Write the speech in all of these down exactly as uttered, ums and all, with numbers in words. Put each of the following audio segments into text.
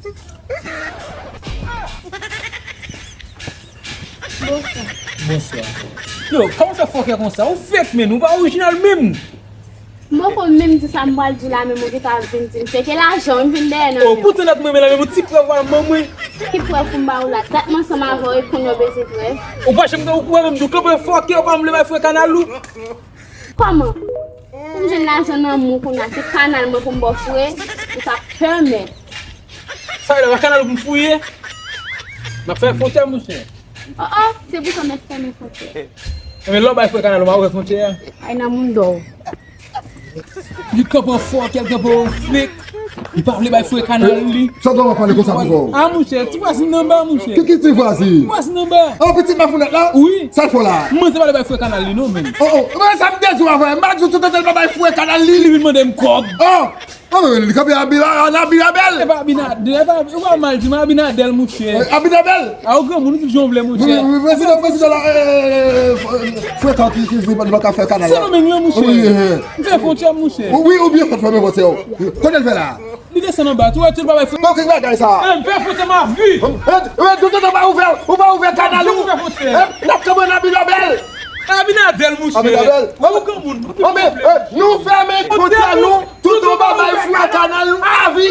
Bonswa. Yo, kòman w fè fòkè konsa? Ou fake, menn, ou pa orijinal menm. M poko menm di sa m pral di w la, menm ou gentan ap vin di m fake. E lajan w, m vin dèyè nan men w. Poutan dat mwen, men la, menm yon ti prèv w al ban mwen. Ki prèv pou m ba w la? Dat m ansanm avè w, epi kounye a w bezwen prèv? Ou pa janm, ou pa menm di w kanpe fòkè, ou pa vle bay frè kanal ou. Kòman? Pou m jwenn lajan nan men w kounye a, se kanal mwen pou m ba w frè, ou t ap pèmèt. Sa vle di kanal ou pou m fouye? M ap fè fwontyè, monchè. Oh, oh, se pou sa m ap fèmen fwontyè. Enben, lè w bay frè kanal ou, m ap ouvè fwontyè a. Ay nan moun dò. Li kanpe an fòkè, li kanpe an fake. Li pa vle bay frè kanal li. Sa dwa w ap pale konsa pou kò w? Ah, monchè, ti vwazin nan ba, monchè. Ki, ki ti vwazin? Ti vwazin nan ba. Oh, pitit mafounèt la? Wi. Sa l fè w la? Mwen se pa vle bay frè kanal li, non, menm. Oh, oh, men sa m te di w avan, m a di w tout antan l pa bay frè kanal li. Li vin mande m kòb. Oh! Oh, li kanpe Abinadèl. E pa Abinadèl, e pa, ou pa mal di, men Abinadèl, monchè. Abinadèl? A, ou granmoun, ou di jan w vle, monchè. Wi, wi, prezidan, prezidan la, frekan ki, ki di pa ka fè kanal la. Se nou menm lan, monchè. Wi, eh. M fè fwontyè, monchè. Wi, ou byen fè fèmen fwontyè w. Kote l fè la? Li desann anba, tou wè, tou pa bay fwontyè. Bon, ki bagay sa? Eh, m fè fwontyè ma vi. Eh, eh, tout tan pa ouvè, ou pa ouvè kanal ou. M fè fwontyè. Eh, n ap kanpe nan Abinadèl. Abinadèl, monchè. Abinadèl. Ou granmoun, ou granmoun. Nou fèmen fwontyè nou. Tout ou pa bay frè kanal nou avi.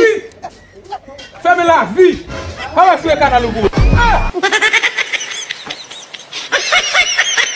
Fèmen lavi. Pa bay frè kanal ou pou.